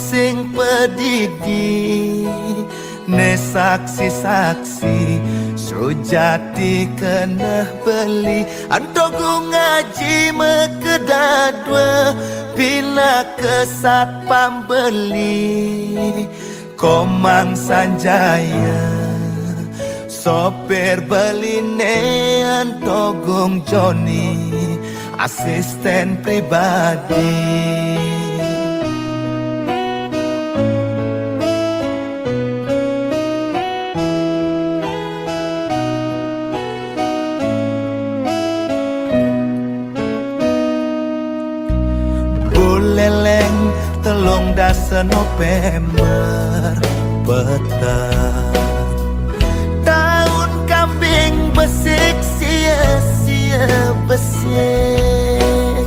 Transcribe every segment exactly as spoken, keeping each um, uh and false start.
Sing pedidi, ne saksi-saksi, sujati keneh beli, antogu ngaji mekedadwe, pinaka satpam beli, Komang Sanjaya, sopir beline, antogung Joni, asisten pribadi. Buleleng telung dasa November petang. Taun kambing besik sia-sia besik.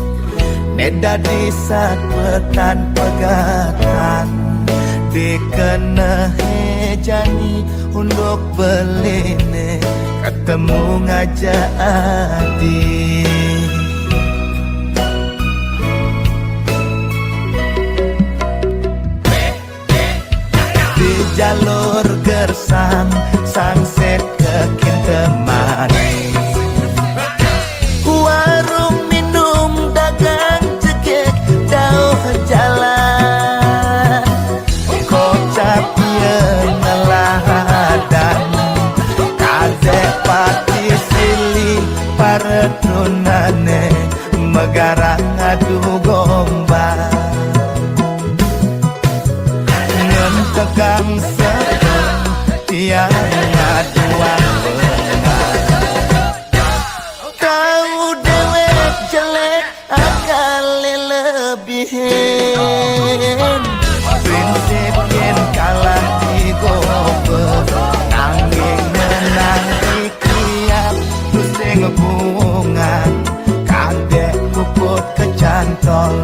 Ne dadi sat petan pegatan. Dikenehe jani unduk beline ketemu ngaja adi. Di jalur gersang, sangsit ke Kintamani. Warung minum dagang jegek dauh jalan. Kocap ia neladan. Kadek pati silih para tunane megarang adu gombal. Ngentegang sekeng tiang ngaduan bengal. Tau dewek jelek akal lebihin. Prinsip yen kalah digobe, nanging menang dikiat. Tusing bunga kadek puput kecantol.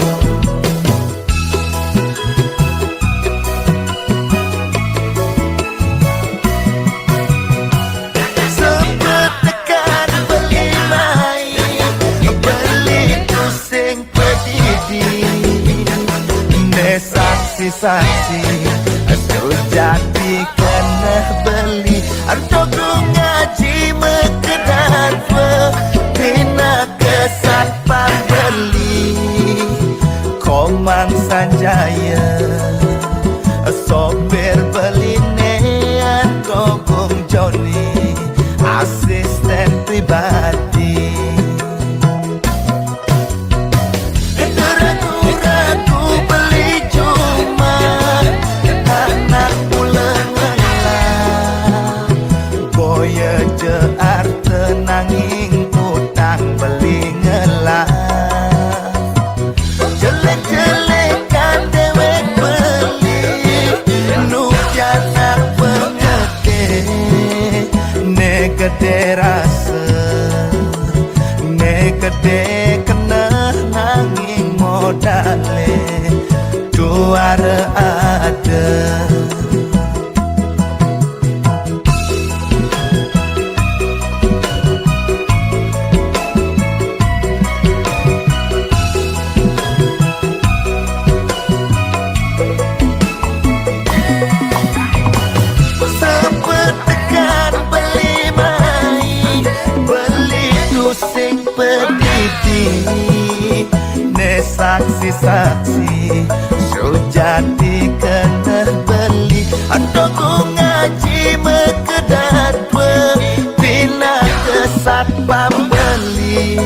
Sepetekan beli mai, beli tusing pedidi. Ne saksi-saksi, sujati keneh beli. Antogung ngaji mekedadwe, pinaka satpam beli. Komang Sanjaya, sopir beline, antogung Joni, asisten pribadi. Ragu-ragu beli cuma anak mula ngelah. Boya je arte nanging utang beli ngelah. Jelek-jelekan dewek beli, nu pianak pengedih, ne gede rasa, ne gede keneh nanging modale tuara ada. Sepetekan beli mai, beli tusing pedidi, ne saksi-saksi, sujati keneh beli. Antogung ngaji mekedadwe, pinaka satpam beli.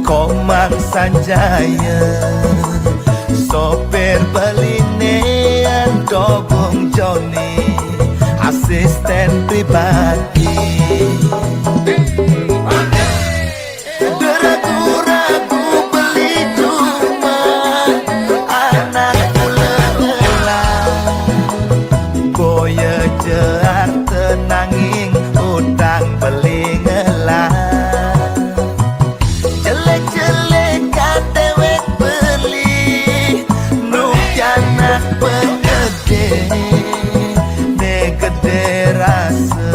Komang Sanjaya, sopir beline, antogung Joni, asisten pribadi. Ragu-ragu beli cuma anak mula ngelah. Boya je arte nanging utang beli ngelah. Jelek-jelekan dewek beli, nu pianak pengedih, ne gede rasa.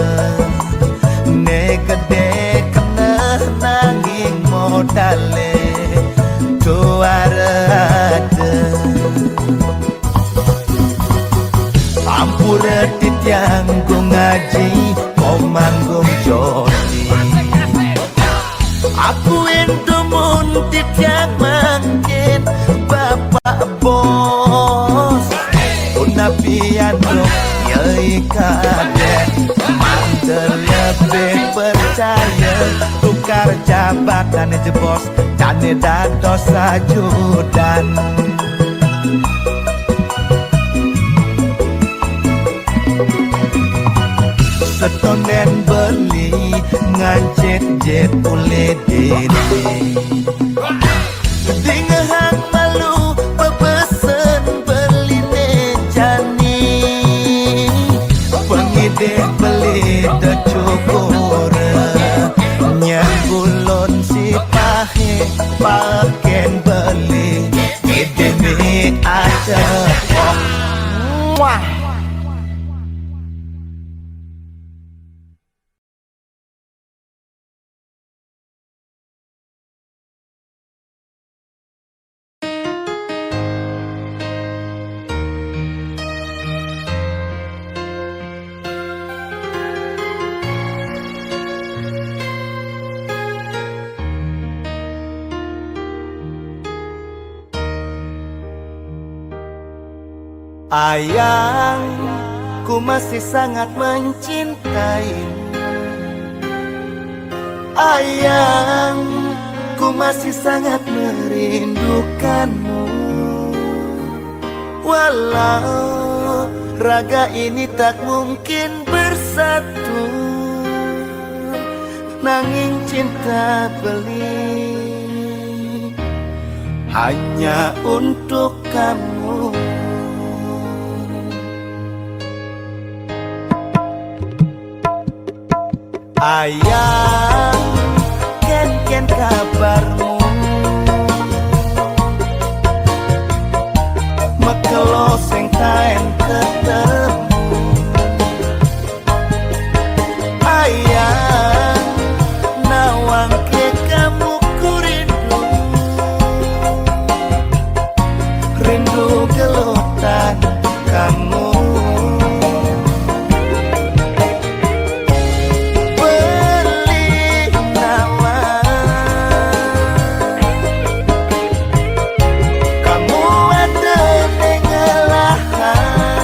Pian dong, yeuh kadé, mantel lebih percaya. Tukar jabatan jebos, jani dados ajudan. Setonden beli, ngancit-jit ulih diri. Dingehang malu bebesen beliné jani. Pengidih beli da cukur. Nyang bulon si pahé pakén beli. Idih mi ada. Muah. Ayang, ku masih sangat mencintaimu. Ayang, ku masih sangat merindukanmu. Walau raga ini tak mungkin bersatu, nanging cinta beli hanya untuk kamu. Ayang, kén-kén kabarmu? Makelo sing taén ketemu. Ayang, nawangké kamu ku rindu. Rindu gelotan kamu. Beli nawang. Kamu ada di ngelahan.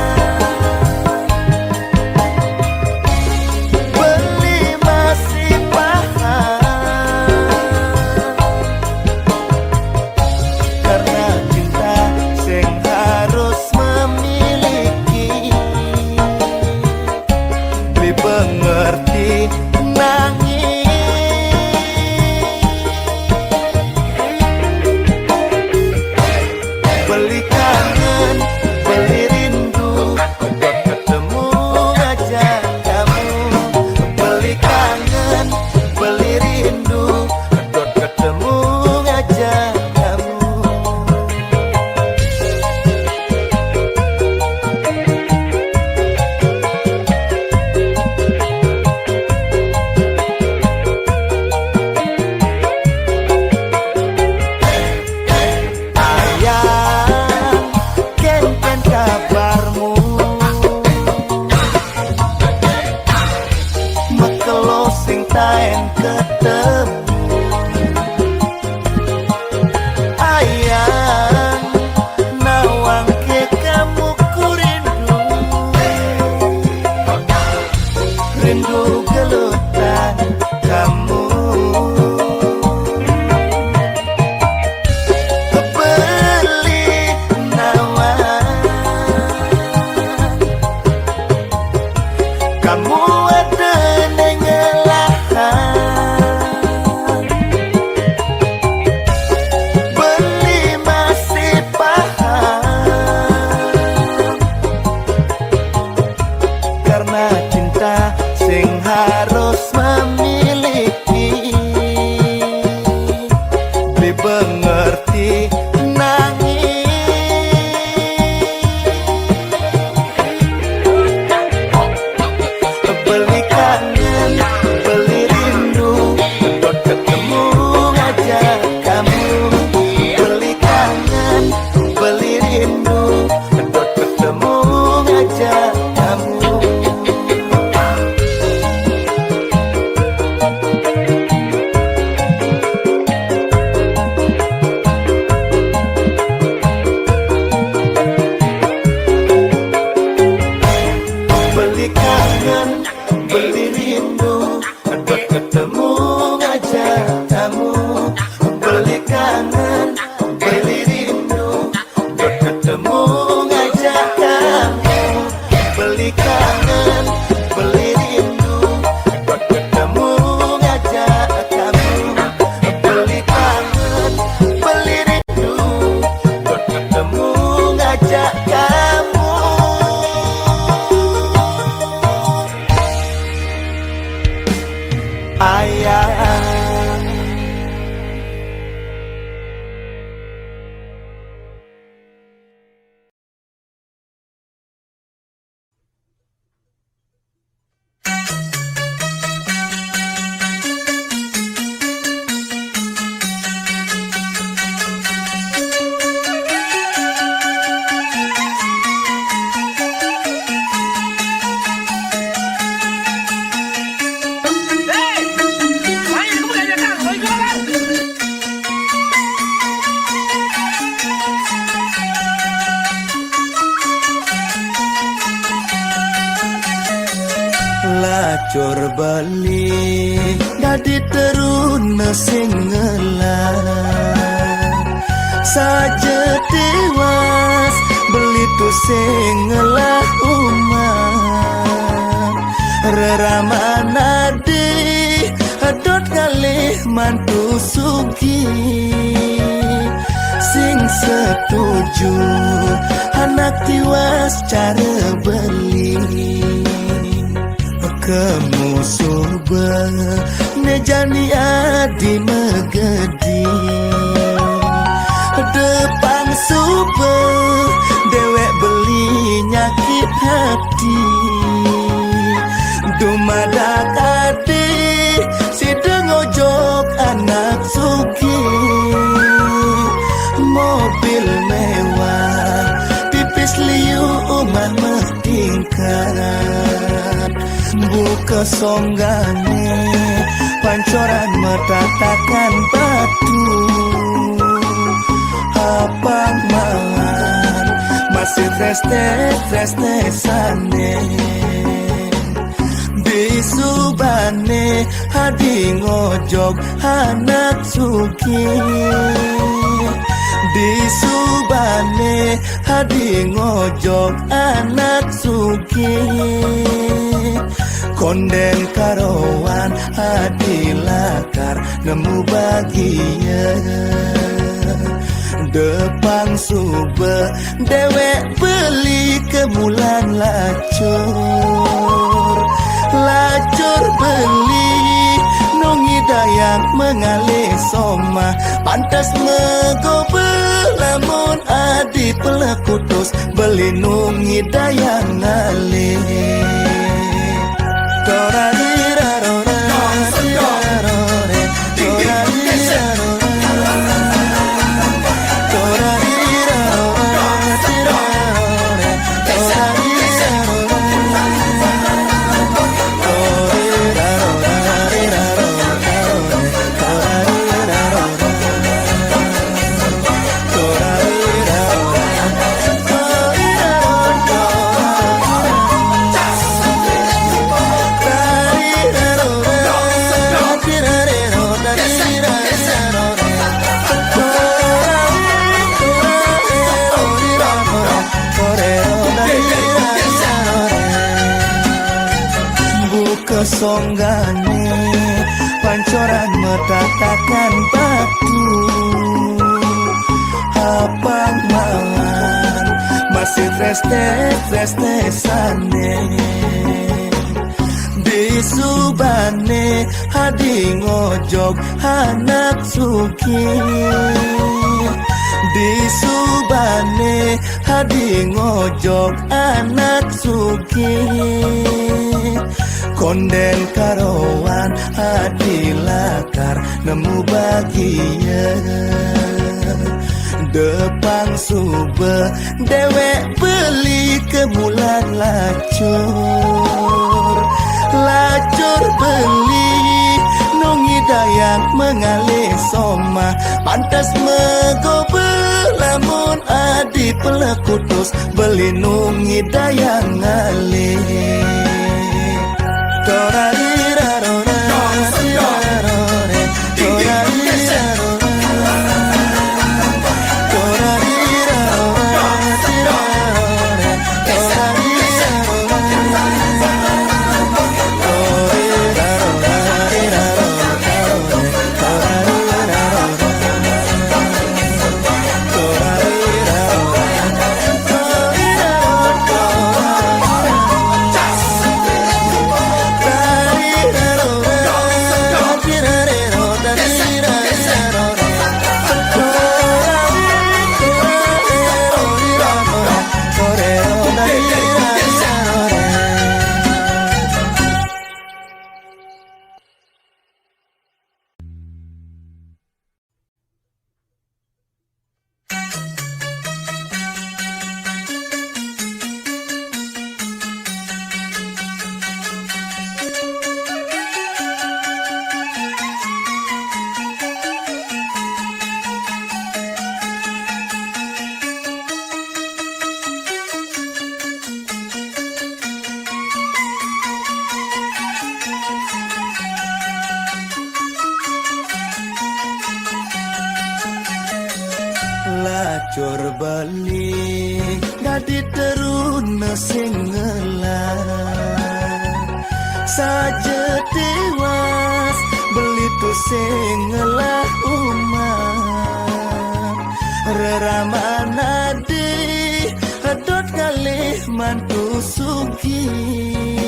Cor beli dadi terun sing ngelah. Saja tiwas beli tu sing ngelah umat. Reraman adi hedot ngalih mantu sugih. Sing setuju anak tiwas cara beli. Kemu suba ne jani adi megedi. Depang suba dewek beli nyakit hati. Dumadak adi sida ngojog anak sugih. Mobil mewah, tipis liu umah tingkat. Buka songgane pancoran metatakan batu. Apang mangan masih treste-treste sane. Bisubane adi ngojog anak sugih. Bisubane adi ngojog anak sugih. Konden karowan adi lakar nemu bagia. Depang suba dewek beli kemulan lacur. Lacur beli nungi dayang mengalih somah. Pantas megobe lamun adi pelekutus beli nungi dayang ngalih. Torari rarora, tirarore, torari rarora, torari rarora, tirarore, torari rarora, torari rarora, tirarore, torari rarora. Buka songgane pancoran metatakan batu. Apang mangan masih treste-treste sane. Bisubane adi ngojog anak sugih. Bisubane adi ngojog anak sugih. Konden karowan adi lakar nemu bagia. Depang suba dewek beli kemulan lacur. Lacur beli nungi dayang mengalih somah. Pantas megobe lamun adi pelekutus beli nungi dayang ngalih. Torari rarora, tirarore, torari rarora, torari rarora, tirarore, torari rarora, torari rarora, tirarore. Cor beli dadi terun sing ngelah. Saja tiwas beli tu sing ngelah umat. Reraman adi hedot ngalih mantu sugih.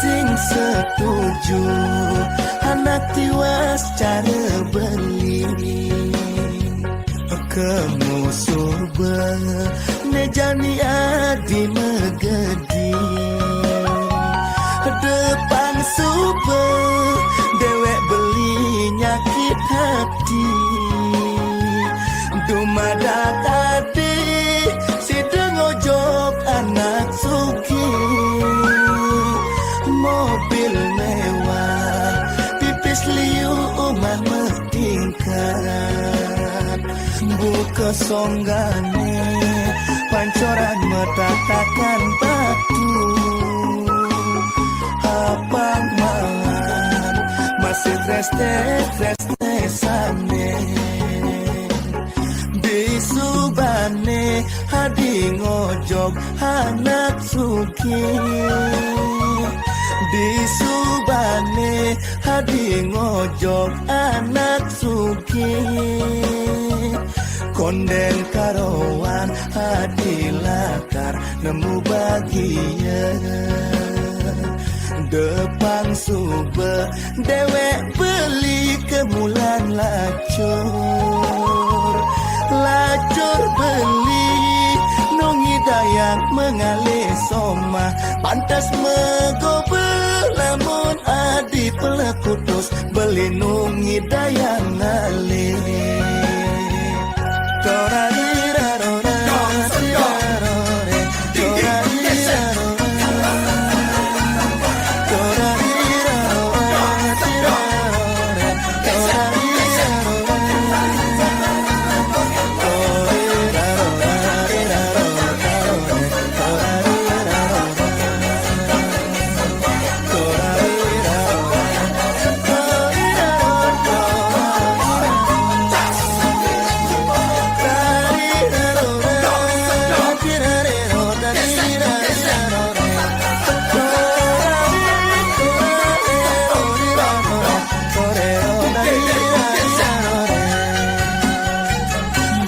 Sing setuju anak tiwas cara beli. Kemu suba ne jani adi megedi. Depang suba dewek beli nyakit hati. Dumadak adi sida ngojog anak sugih. Mobil mewah, pipis liu, umah metingkat. Buka songgane, pancoran metatakan batu. Apang mangan, masih treste-treste sane. Di subane adi ngojog anak sugih. Di subane adi ngojog anak sugih. Konden karowan adi lakar nemu bagia. Depang suba dewek beli kemulan lacur. Lacur beli nungi dayang mengalih somah. Pantas megobe lamun adi pelekutus beli nungi dayang ngalih.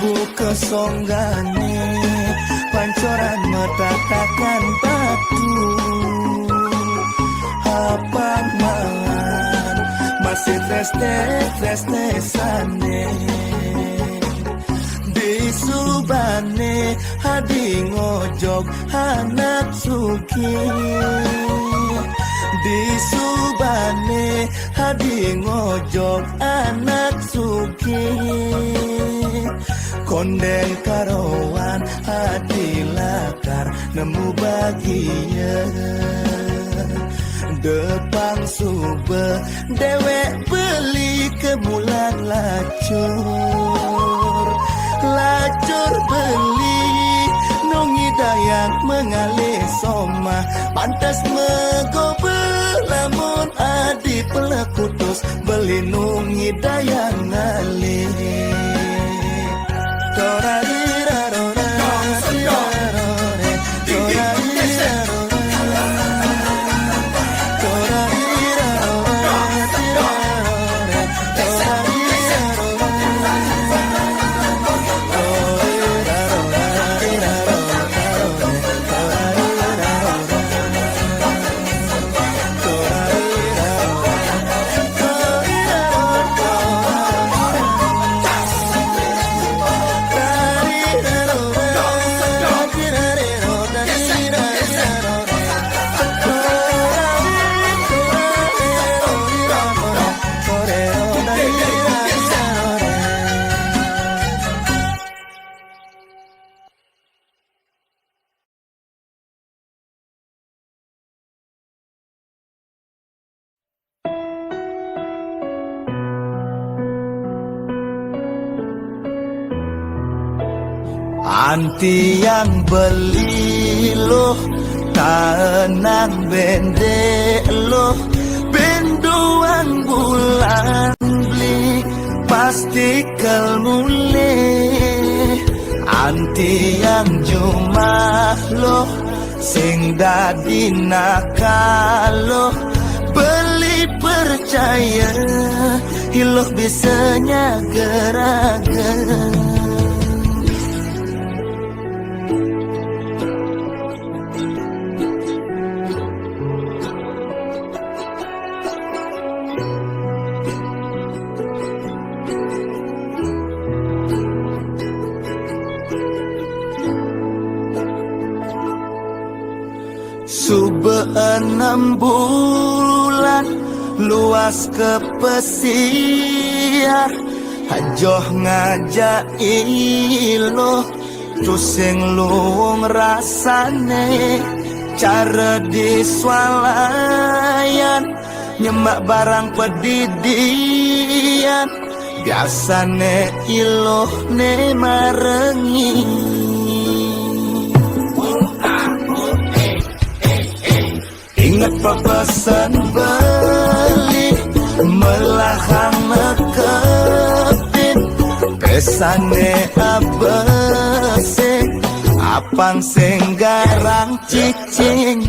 Buka songgane, pancoran metatakan batu. Apang mangan, masih treste-treste sane. Di subane adi ngojog anak sugih. Di subane adi ngojog anak sugih. Konden karowan adi lakar nemu bagia. Depang suba dewek beli kemulan lacur. Lacur beli nungi dayang mengalih somah. Pantas megobe lamun adi pelekutus beli nungi dayang ngalih. Antian beli loh, tanang bendek loh, benduan bulan beli, pasti kel mulih. Anti yang jumah lo, sing dadi nakalo, beli percaya, iluh bisa nyageraga. Suba enam bulan luas ke pesiar, ajoh ngajak iluh, tusing luung rasane, cara diswalayan, nyemak barang pedidian, biasane iluh ne marengi. Inget pepesen beli, melahang nekepin, pesane abese, apang sing garang cicing,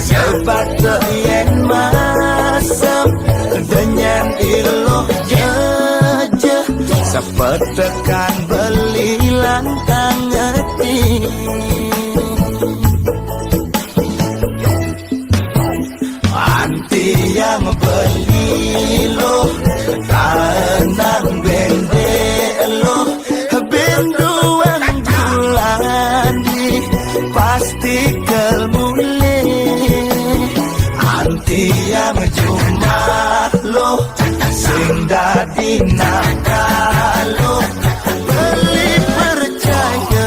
sebab yen masem, denyen iluh jeje, sepetekan beli lantang ngerti. Anti yang beli lo, tanang bende lo, benduan bulan di pasti kel mulih. Anti yang jumah lo, sing dadi nakalo, beli percaya,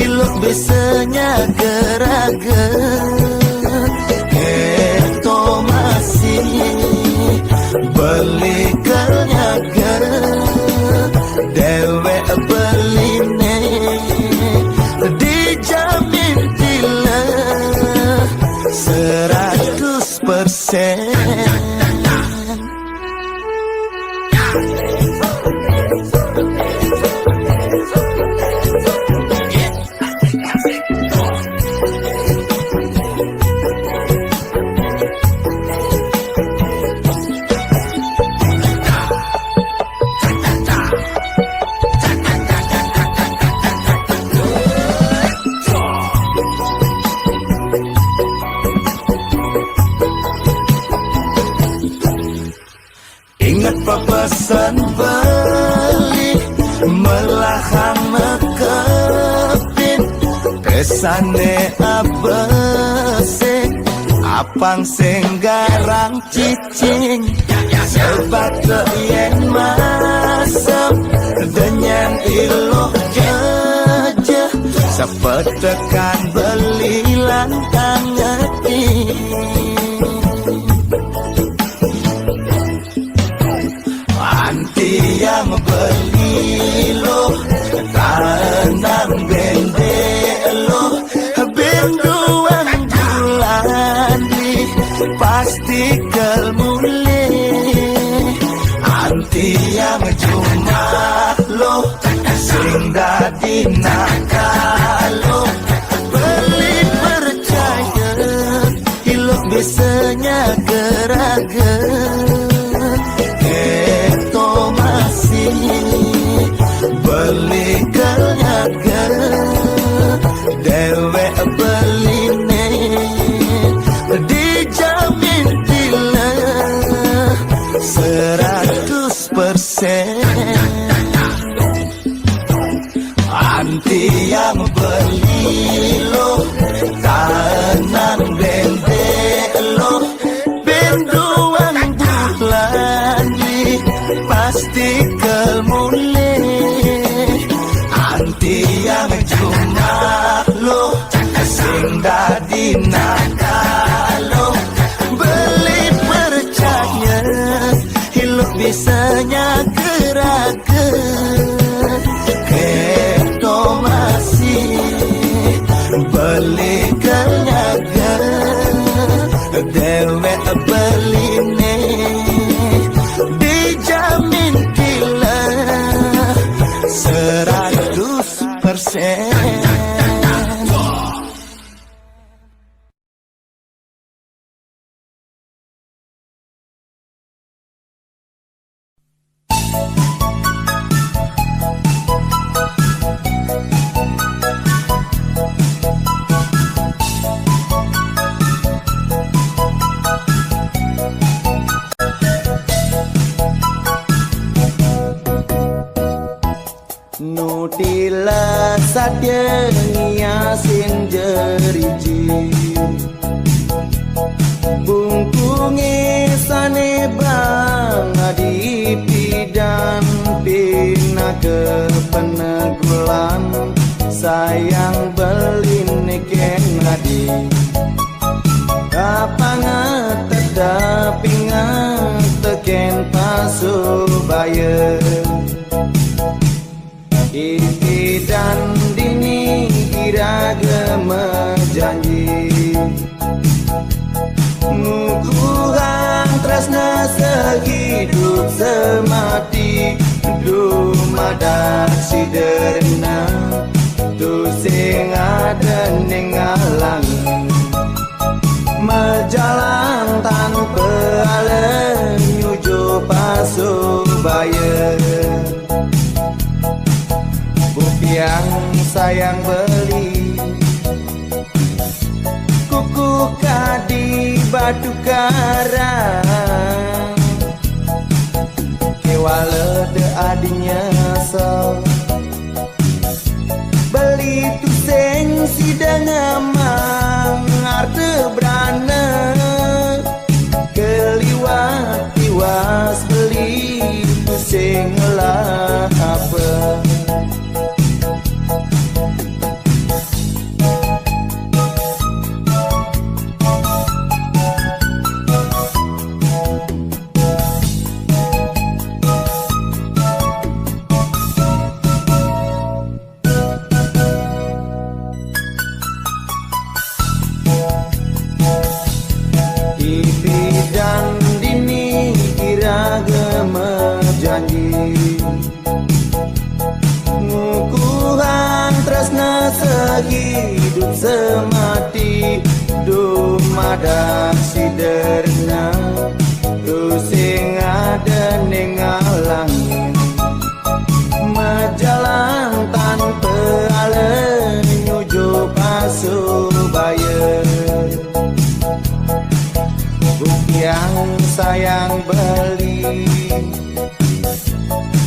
iluh bisa nyageraga. Keto masih beli kenyaga, dewek beline dijamin tilah seratus persen. Inget pepesen beli, melahang mekepin, pesane abese, apang sing garang cicing, sebab yen masem, denyen iluh jeje, sepetekan beli lantang ngerti. Anti yang beli lo, tanang bende lo, benduan bulan di pasti kel mulih. Anti yang jumah lo, sing dadi nakalo, beli percaya, iluh bisa nyageraga. Keto masih beli kenyaga, dewek beline dijamin tilah seratus persen. Anti yang Tatye ngiasin jeriji. Bungkunge sane bangadi pidan pinaka penegulan sayang belin ken adi. Apanga tedap ingat teken pasubaya. Ipidan dini iraga majanji, ngukuhang tresna sahidup samati, dumadak sida rena, tusing ada ning alang. Majalan tanpa ala nyuju pasubaya. Bupiang sayang beli, kukuh kadi batu karang. Kewala da adinya so. Beli tusing sida ngamang arta brana. Keliwat tiwas beli tusing ngelah apa. Ipidan dini iraga majanji, ngukuhang tresna sahidup samati, dumadak sida rena, tusing ada ning ngalangin. Majalan tanpa ala nyuju pasubaya. Bupiang sayang beli,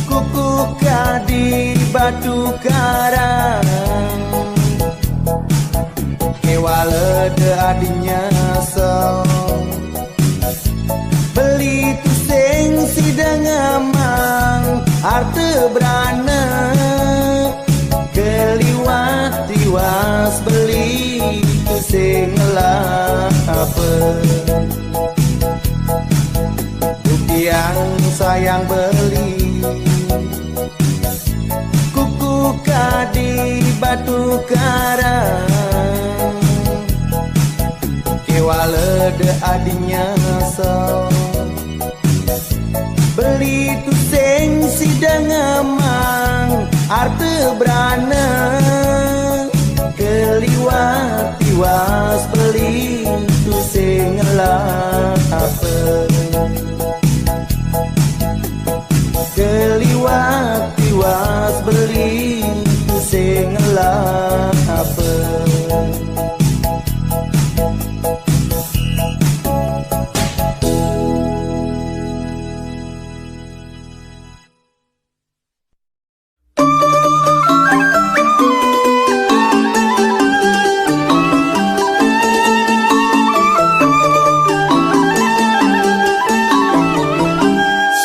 kukuh kadi batu karang. Kewala da adinya so. Beli tusing sida ngamang arta brana. Keliwat tiwas beli tusing ngelah apa. Bupiang sayang beli, kukuh kadi batu karang. Kewala da adinya so. Beli tusing sida ngamang arta brana. Keliwat tiwas beli tusing ngelah apa. Keliwat tiwas beli tusing ngelah apa.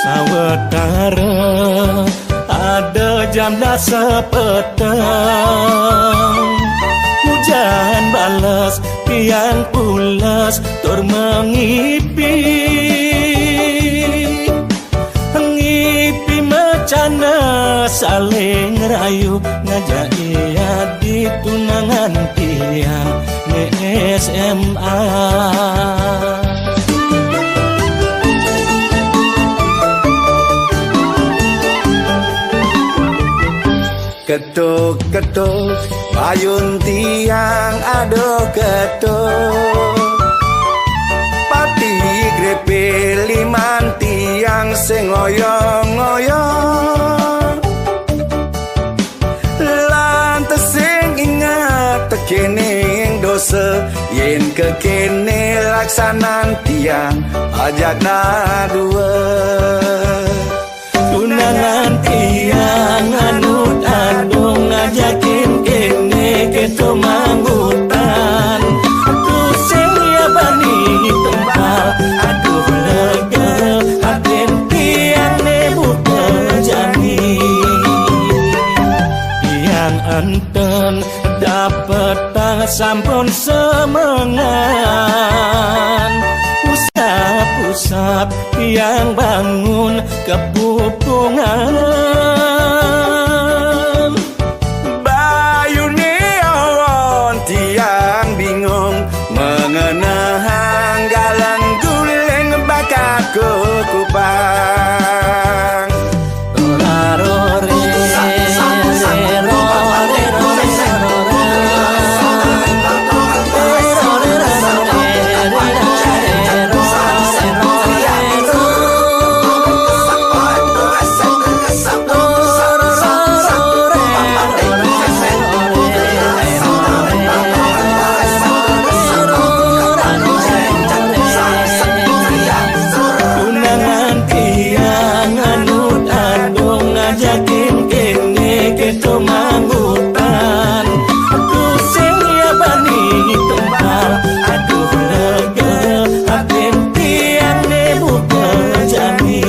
Sawetara ada jam dasa petang, hujan bales, tiang pules tur mengipi. Ngipi macana saling rayu, ngajak adi tunangan tiang ne S M A. Ketuk-ketuk, payun tiang aduh ketuk. Pati grepe liman tiang sing ngoyong-ngoyong. Lantas sing ingat tekening dosa, yen kekene laksanan tiang ajak dadua. Tunangan tiang anut adung ngajakin ke Keto manggutan, tusing ya bani tembal. Aduh lega atin tiang ne buka jani. Tiang enten dapet tang sampun semengan. Usap-usap tiang bangun kepupungan. Bayu ni awon tiang bingung mengenahang galang guling bakako kupang. Tunangan tiang anu adung ngajakin kene keto manggutan. Tusing ya bani tembal, aduh lega atin tiang ne buka jani.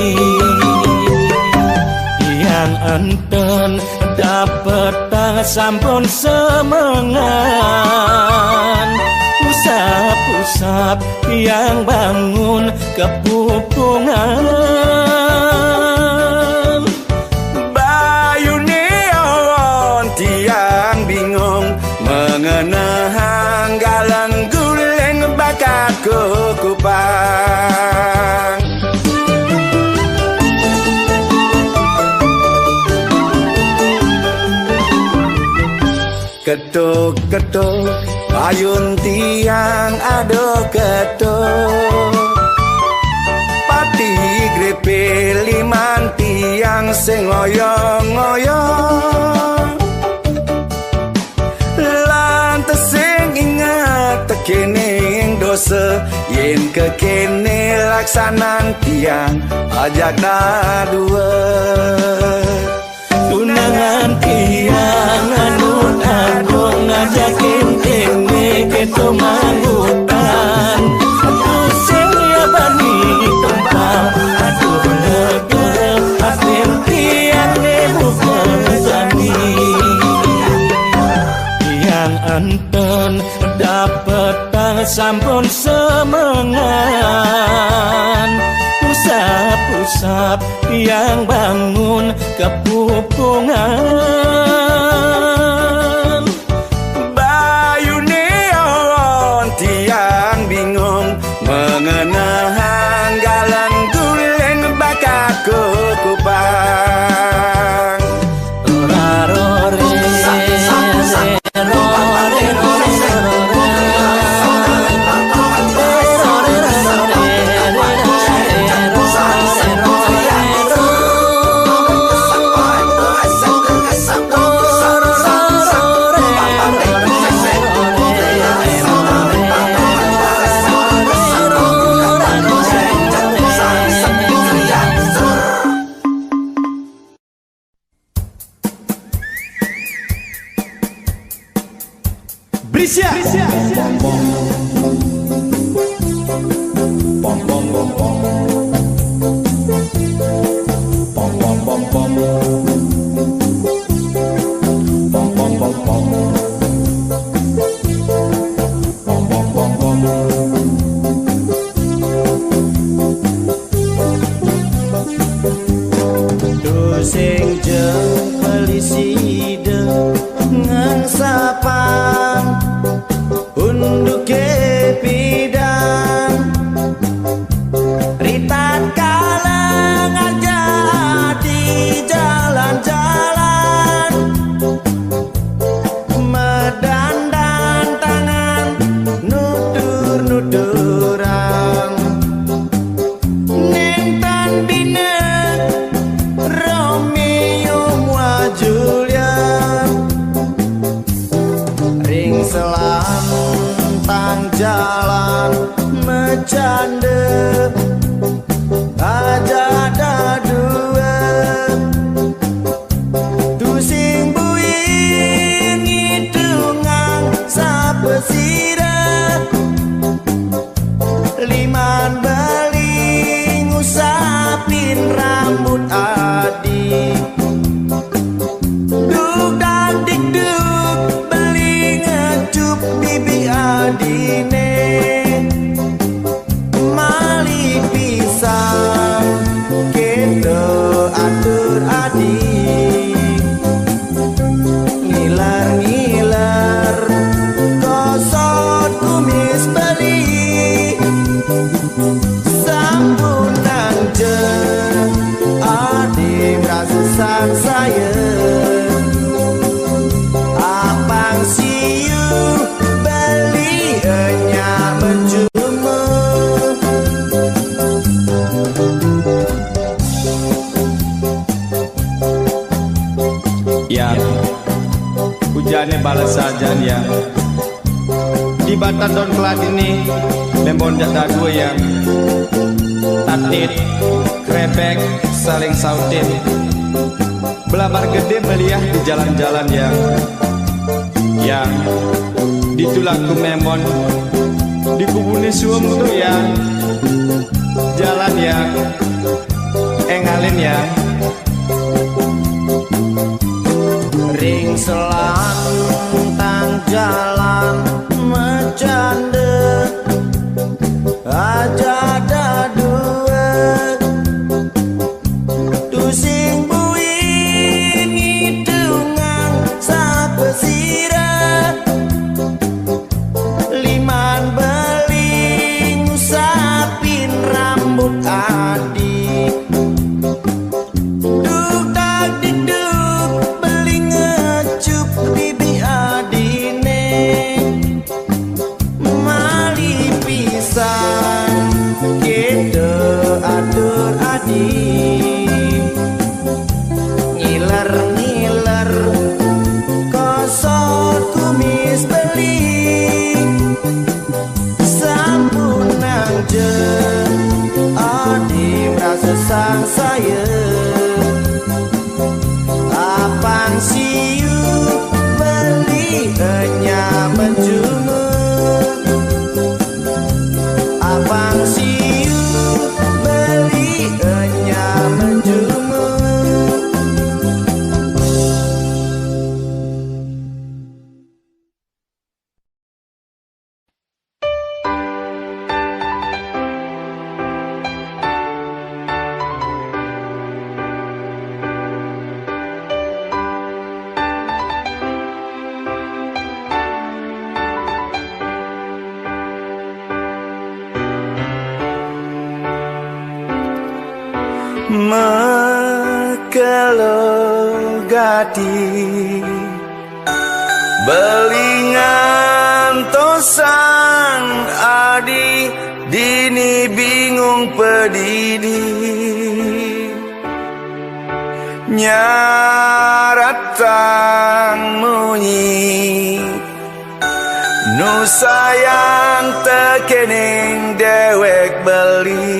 Tiang enten dapet tang sampun semengan. Usap-usap tiang bangun kepupungan. Bayu ni awon tiang bingung mengenahang galang guling bakako kupang. Ketuk-ketuk payun tiang, aduh ketuk. Pati grepe liman tiang sing ngoyong-ngoyong. Lantas sing ingat tekening dosa, yen kekene laksanan tiang ajak dadua. Tunangan tiang anu agung ngajakin kene keto manggutan. Tusing ya bani tembal, aduh lega atin tiang ne buka jani. Tiang enten dapet tang sampun semengan. Usap-usap tiang bangun kepupungan. Bayu ni awon tiang bingung mengenahang galang guling bakako kupang. Brisya. Tusing jeng pelisi dengan sapang unduke pidang. Ritat kala ngajak di jalan-jalan, medandan tangan nutur-nuturan. Nenten bina Romeo mua Juliet ring selantang jalan macanda aja dadua. Tusing buin ngitung Balesan jan ya. Di batan daun keladi ni, mèmbon jak dadua ya. Tatit, krèpèk, saling sautin. Belamar gedé meliah di jalan-jalan ya. Ya, ditu laku mèmbon, di kubuné suem tu ya. Jalan ya, éngalin ya. Ring selantang jalan macanda, aja dadua tusing buin ngitungang sapasira. Liman beli ngusapin rambut adi. Duk tak diduk beli ngecup pipi adine. Malih pisan kita atur adi. Ngiler-ngiler kosot kumis beli. Sampunang je adi merasa sangsaya. Apang siu beli enyah menjungu. Abang siu beli enyah menjungu. Makelo gati beli ngantosang adi dini bingung padidi. Nyaratang munyi nu sayang tekening dewek beli.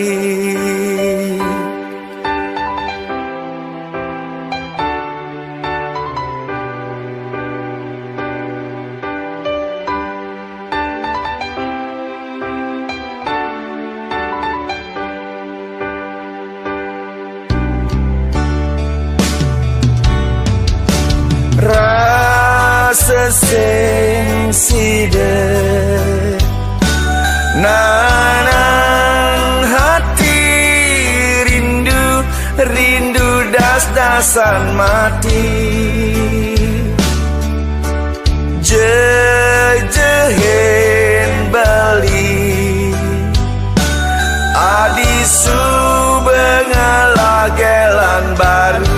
Rasa sing sida nanang hati rindu, rindu das-dasan mati. Jejehin beli adi suba ngelah gelan baru.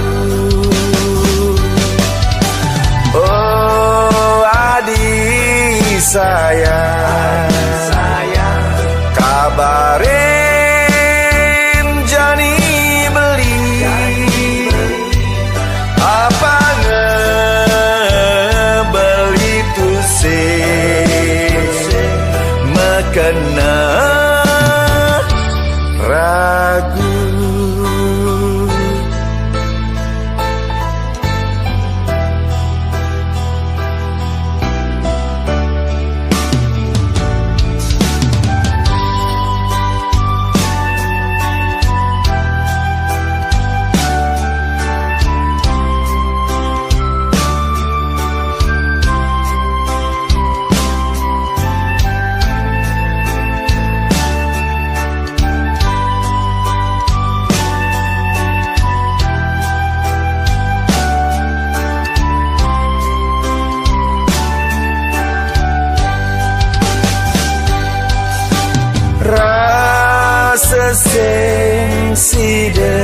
Oh, adi sayang, kabarin jani beli. Apanga beli tusing makena ragu. Rasa sing sida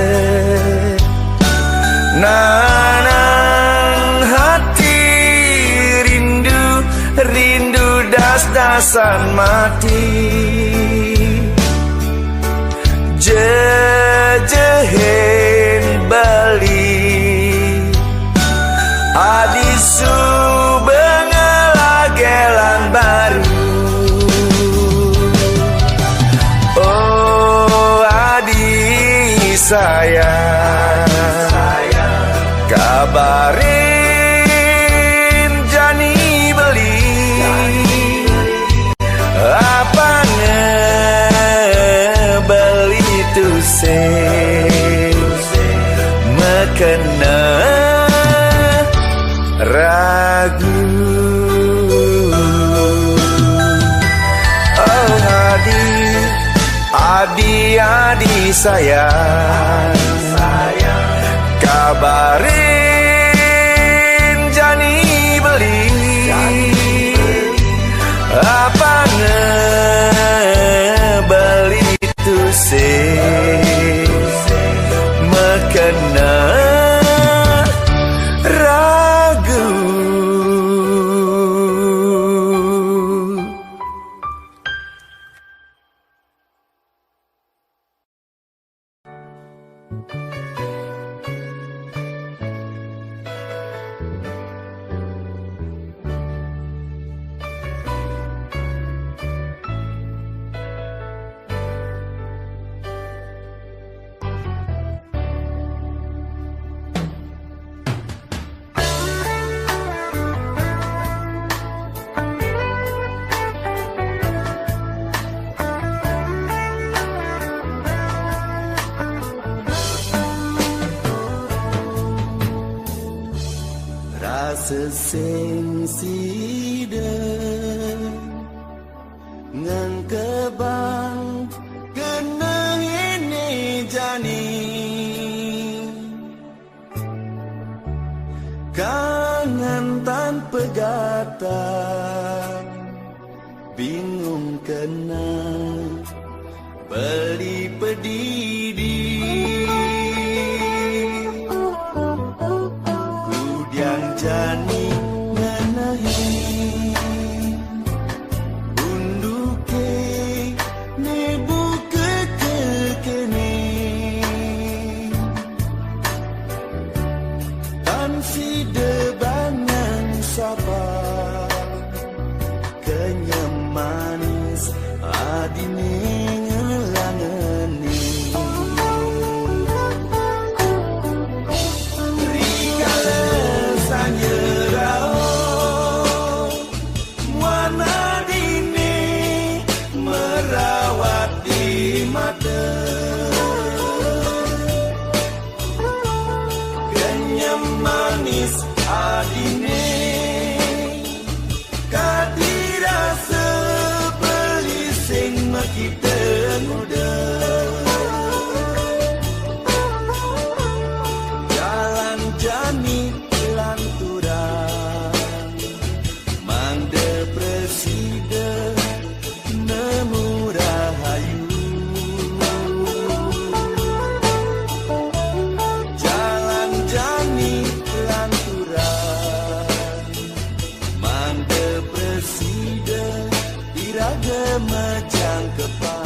nanang hati rindu, rindu das-dasan mati. Jejehin beli adi suba sayang, kabarin jani beli, apane beli tusing mekena ragu. Oh, adi, adi, adi sayang, kabarin jani beli, apane beli tusing mekena ragu. Rasa sing sida ngengkebang kena ini jani. Kangan tanpa gata, bingung kena beli pedidi. Kudiang jani ngenahi unduke ne buka ke kene. Tan sida banyang sapa kenyem manis adine ngelangeni. Rikala sanya rauh muana dini merawat di mata. Kenyem manis adine kadi rasa beli sing makita muda. Jalan jani lanturan mangda prasida nemu rahayu. Jalan jani lanturan mangda prasida iraga majang kepa.